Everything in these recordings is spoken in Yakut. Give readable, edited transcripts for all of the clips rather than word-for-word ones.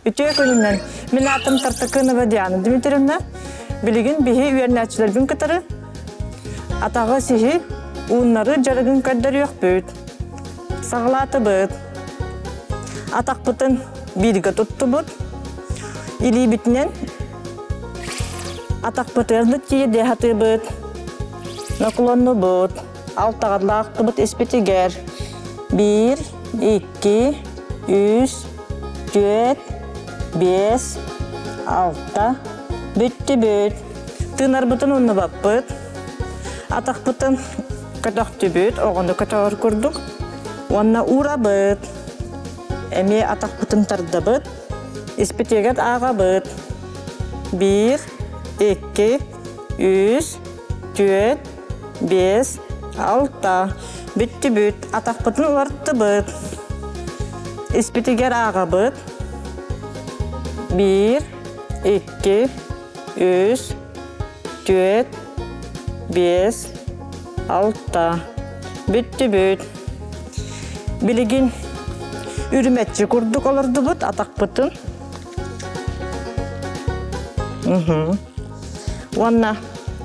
Үтүө күнүнэн! Мин аатым Тартакынова Диана Дмитриевна. Билигин биһи үөрэнээччилэрбин кытары атаҕы сиһи ууннары дьарыгын көрдөрүөхпүт. Саҕалаатыбыт. Атахпытын бииргэ туттубут. Илиибитинэн атахпытыгар тиийэ хатыыбыт. Наклоннубут. Алтаҕарлаахтыбыт испитигэр. Биир, икки, үс, түөрт, биэс, алта. Бүттүбүт. Тыынарбытын умнубаппыт. Атахпытын көтөхтүбүт, оҕону көтөҕөр курдук. Уонна уурабыт. Эмиэ атахпытын тардабыт. Испитигэр ааҕабыт. Биир, икки, үс, түөрт, биэс, алта. Бүттүбүт, атахпытын уларыттыбыт. Испитигэр ааҕабыт. Биир, икки, үс, түөрт, биэс, алта. Бүттүбүт. Билигин үрүмэччи курдук олордубут атахпытын. Уонна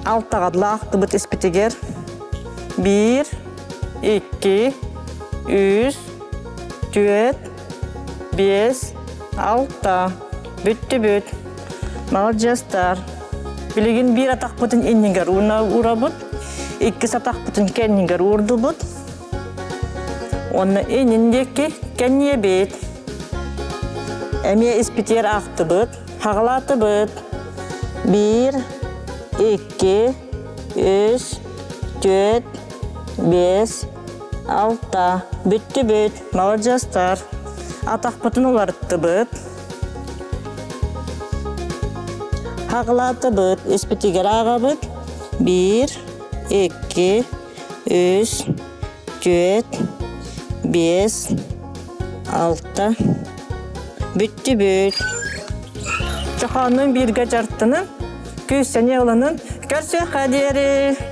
алтаҕалаахтыбыт испитигэр биир, икки, үс, түөрт, биэс, алта. Бүттүбүт. Маладьыастар. Билигин биир атахпытын иннигэр уурабыт, иккис атахпытын кэннигэр уурдубут. Уонна иннин диэки кэнниэбит. Эмиэ испитигэр аахтыбыт, хаҕалаатыбыт. Биир, икки, үс, түөрт, биэс, алта. Бүттүбүт. Маладьыастар. Атахпытын уларыттыбыт. Хаҕалаатыбыт, испитигэр ааҕабыт. Биир, икки, үс, түөрт, биэс, алта. Бүттүбүт. Чохооннуун бииргэ дьарыктанын, күүс-сэниэ ылынын, көрсүөххэ диэри!